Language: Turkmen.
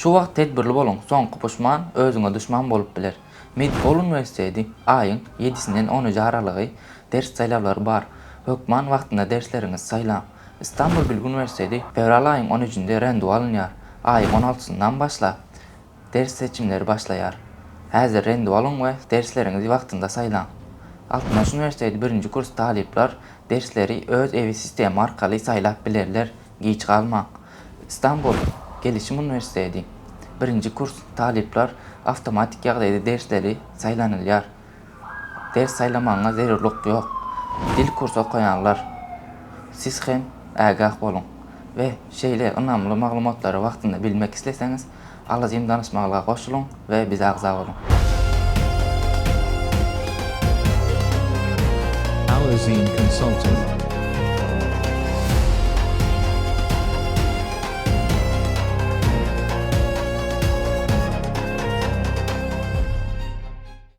Şu wagt tedbirli boluň, soňky puşman özüňe duşman bolup biler. Medipol uniwersiteti aýyň ýedisinden onujy aralygy ders saýlawlary bar. Hökman wagtynda dersleriňizi saýlaň. Istanbul Bilgi uniwersiteti fewral aýyň on üçünde rendewu alynýar. Aýyň on altysyndan başlap ders seçimleri başlaýar. Häzir rendewu alyň we dersleriňizi wagtynda saýlaň. Altynbaş uniwersiteti birinji kurs talyplar dersleri öz ewi sistema arkaly saýlap bilerler, giç galmaň. Istanbul Gelişim uniwersiteti birinji kurs talyplar awtomatik ýagdaýda dersleri saýlanylýar. Ders saýlamagyňa zerurlyk ýok. Dil kursy okaýanlar, siz hem ägäh boluň we şeýle ynamly maglumatlary wagtynda bilmek isleseňiz, Alazim danyşmaklyga goşulyň we bize agza boluň. Alazim Consulting.